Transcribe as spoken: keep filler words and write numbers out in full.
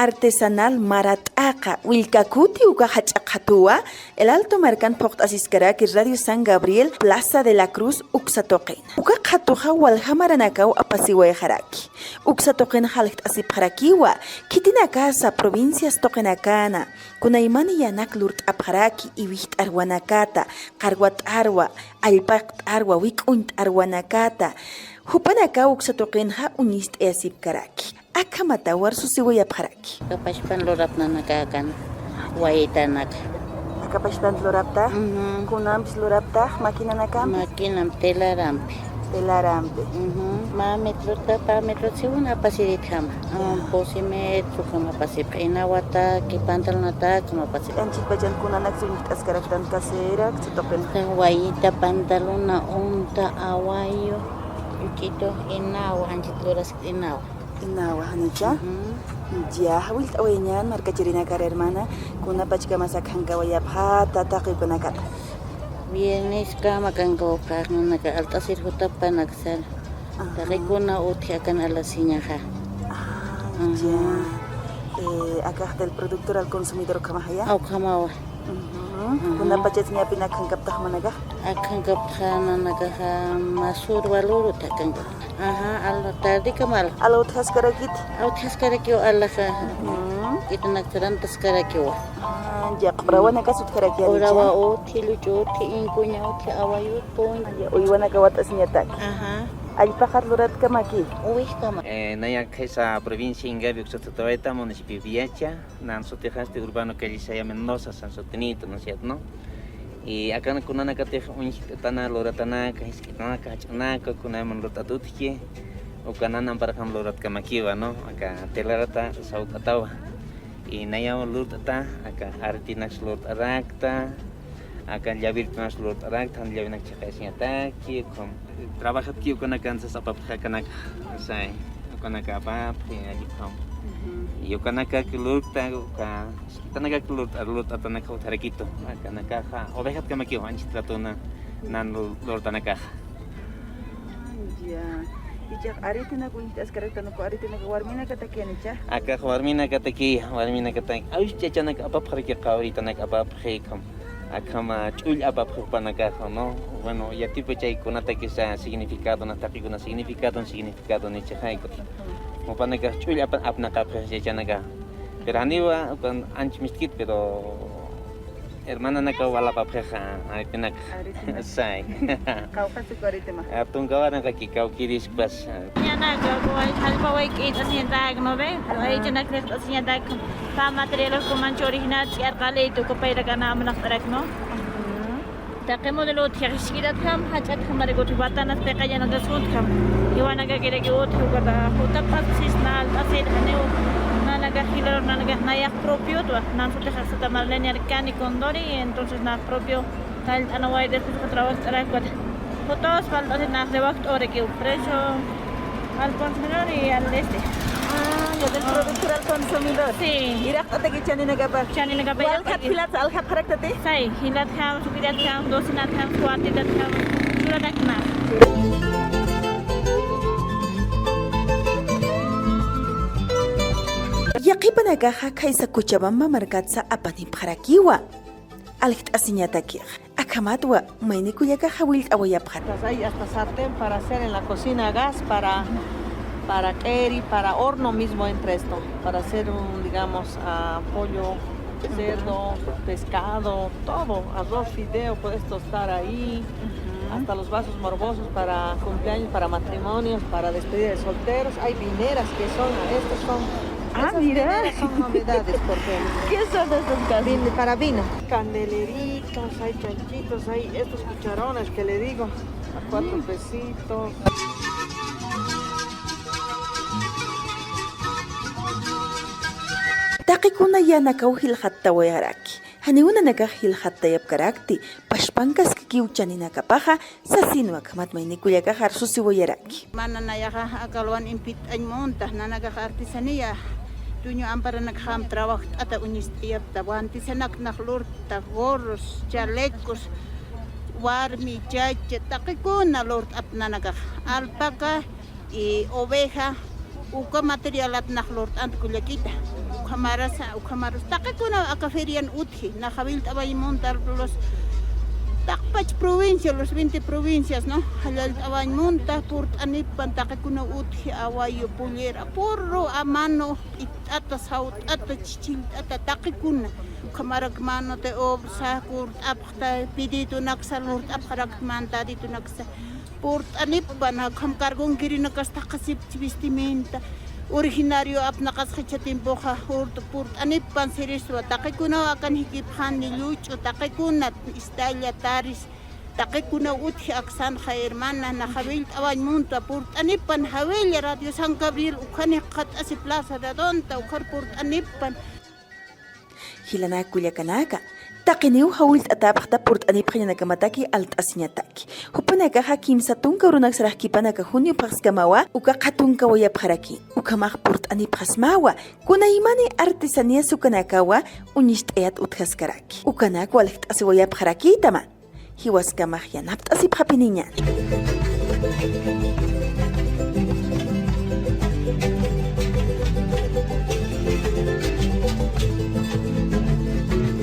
artesanal Mara T'aqa, Willka Kuti uka jach'a qhatuwa, El Alto markan phuqt'asiskaraki Radio San Gabriel, Plaza de la Cruz, uksa tuqin. Uka qhatuxa walja maranakaw apasiwayxaraki. Uksa tuqin jaljt'asipxarakiwa, khitinakasa provincias tuqinakana, kunaymani yanak lurt'apxaraki, iwixt'arwanakata, qarwat'arwa, allpaqt'arwa, wik'uñt'arwanakata, jupanakaw uksa tuqinxa uñist'ayasipkaraki. Akhamataw arsusiwayapxaraki. Aka pachpan lurapnanakakan, wayitanaka. Aka pachpan lurapta? Ujú. Kunampis luraptax, maquinanakampi? Maquinampi, telarampi. Telarampi. Ujú. Mä metrota, pä metrot siwin apasiritjama. Ah, pusi metrokama apasipxi, inawataki, pantalonatakama apasipxi. Anchit pachan kunanak uñist'askaraktan, casera, ksa tuqin. Wayita, pantalona, unta, awayu, lluch'itu, inawa, anchit luraskta inawa. Inawa, janicha? Ujú. Ya, jawillt'awayañän markachirinakar, hermana, kunapachkamas akhankawayapxäta taqi ukanakata. Viernes kama akankawapxä, nanaka alt'asir jutapanaksar. Ajá. Taqikuna utji akan alasiñaxa. Ah, ajá, ya. Eh, akax del productor al consumidor ukhamaxaya? Ukhamawa. Ujú. Ujú. Kunapachas ñapin akhankaptax nanakax? Akhankaptaxa nanakaxa, masur valor utji akankapta. Ajá, a la tarde kamal. A la utjaskarakit? A utjaskarakiw a la ja. Ujú. Itanak tarantaskarakiwa. Ah, ya, q'urawanakas utjaraki, urawa utji, lluch'u utji, inkuña utji, awayut, puñ. Ya, uywanaka wat'asiñatak. Ajá. Allpaqat luratkamaki. Uwijkama. Eh, nayax khaysa provincia Ingavi uksa tutawayta, municipio Viacha. Nan sutixasti Urbano Calle Saya Mendoza, san sutinïta, ¿no es cierto, no? Y akan kunanakatix uñjt'atana, luratanaka, jisk'itanaka, jach'anaka, kunayman lurt'at utjki, uka nan amparjam luratkamakiwa, ¿no? Aka telarata sawt'atawa. Y nayaw lurt'ata, aka aretinaks lurt'arakta, aka llavirtunas lurt'arakta, jan llavinak chiqayasiñataki, ukham trabajatki ukanakan sas apapxi akanaka, say, ukanaka apapxi, allipxam. Ujú. Y ukanakak lurta, uka, ukanakak lurta, lurtatanaka utjarakitu, akanakaxa, ovejatkamakiw, anchit ratuna, nan lu-, lurtanakaxa. Ah, ya. Ichax aretenak uñjt'askaraktan, uka aretenaka warminakatakiyan icha? Akax warminakataki, warminakataki. Awis chachanak apapxaraki, qawritanak apapxi, ukham. Akhama ch'ull apapxi jupanakaxa, ¿no? Bueno, yatipa chay kunatakisa significado, na taqikuna significado, significado nichixayku. Jupanakax ch'ull apa-, apnaqapxi chachanaka. Pero janiwa, ukan anch mistkit, pero hermananakaw walapapxixa, aretenaka. Aretenaka. Say. Qawqhasik aretema. Tunka waranqaki kawkïrispas. Ñanaka, jallpaway k'it'asiñatak, ¿no ve? Ajá. Aychanak riqt'asiñatak, pä material kumanch original, ch'arqalïtu, kupayrakana amnaqt'arak, ¿no? Ujú. Taqi modelo utji, jisk'itatjam, jach'atjam, marka utji, ventanas, piqayanakax utjam. Jiwanakakiraki utji, ukata, jutapxasisna, alt'asir, janiw, nanakax jilar, nanakax nayax propiotwa, nan sutix axsata Marlene Arcani Condori, entonces nax propio, tallt'anaway, después uka trabajt'arak, ukat. Jutas falta si nax riwakta urakiw, precio al consumidor y al este. Ah, ya del productor al consumidor. Sí. Iraqt'ataki chaninakapa. Chaninakapa. Walkat iraqt'ataki. Jilat aljapxaraktati? Say, jilatjam, sukiratjam, docenatjam, cuartetatjam, churarakna. Yaqhipanakaxa khaysa Cochabamba markatsa apanipxarakiwa. Aljt'asiñatakixa. Akhamatwa, mayni kullakaxa jawillt'awayapxta. Hay hasta sartén para hacer en la cocina a gas, para, para k'eri, para horno mismo entra esto, para hacer un, digamos, ah, pollo, cerdo, pescado, todo, arroz, fideo, puedes tostar ahí, hasta los vasos morbosos para cumpleaños, para matrimonios, para despedida de solteros, hay vineras que son, estos son Ah, esas mira. Vineras son novedades, porque ¿qué son esas cosas? Vin-, para vino. Candeleritos, hay chanchitos, hay estos cucharones que le digo, a cuatro pesitos. Taqi kuna yänakaw jilxattawayaraki. Janiw nanakax jilxattayapkarakti, pachpankaskikiw chaninakapaxa, sasinwa akhamat mayni kullakax arsusiwayaraki. Mana nayaxa aka alwan impit'añ munta, nanakax artesanía, tuñu amparanakxam trabajt'ata uñist'ayapta, guantesanaknax lurta, gorros, chalecos, warmi, chacha, taqikuna lurt'apta nanakax, alpaca, y oveja, uka materialatnax lurt'anta kullakita. Ukhamarasa, ukhamarus taqikunaw aka ferian utji, naxa Villt'awañ munta los taqpach provincia, los veinte provincias, ¿no? Jallallt'awañ munta purt'anipan taqikunaw utji, awayu, pollera, puro a mano p'itt'ata, sawt'ata, chichillt'ata taqikuna. Ukhamarak mano de obra kurt'apxta, pididunaksa lurt'apxarakta, mandaditunaksa. Purt'anipan, ukham cargonkirinakas taqasipchi vestimenta. Originario apnaqasxa ichha tiempoxa, purt'anipan siriswa, taqikunaw akan jikipxani, lluch'u, taqikuna, istalla, taris, taqikunaw utji aksanxa, hermana, naxa Villt'awañ munta, purt'anipan, jawilla Radio San Gabriel, ukhanix qhat'asi Plaza Redonda, ukhar purt'anipan. Jilanaka kullakanaka, taqiniw jawillt'atäpxta purt'anipxañanakamataki alt'asiñataki. Jupanakaxa kimsa tunka urunak sarax kipanaka junio phaxskamawa uka qhatunkawayapxaraki. Ukhamax purt'anipxasmawa, kunaymani artesanías ukanakawa uñicht'ayat utjaskaraki. Ukanak waljt'asiwayapxarakïtama. Jiwaskamax yanapt'asipxapiniñäni.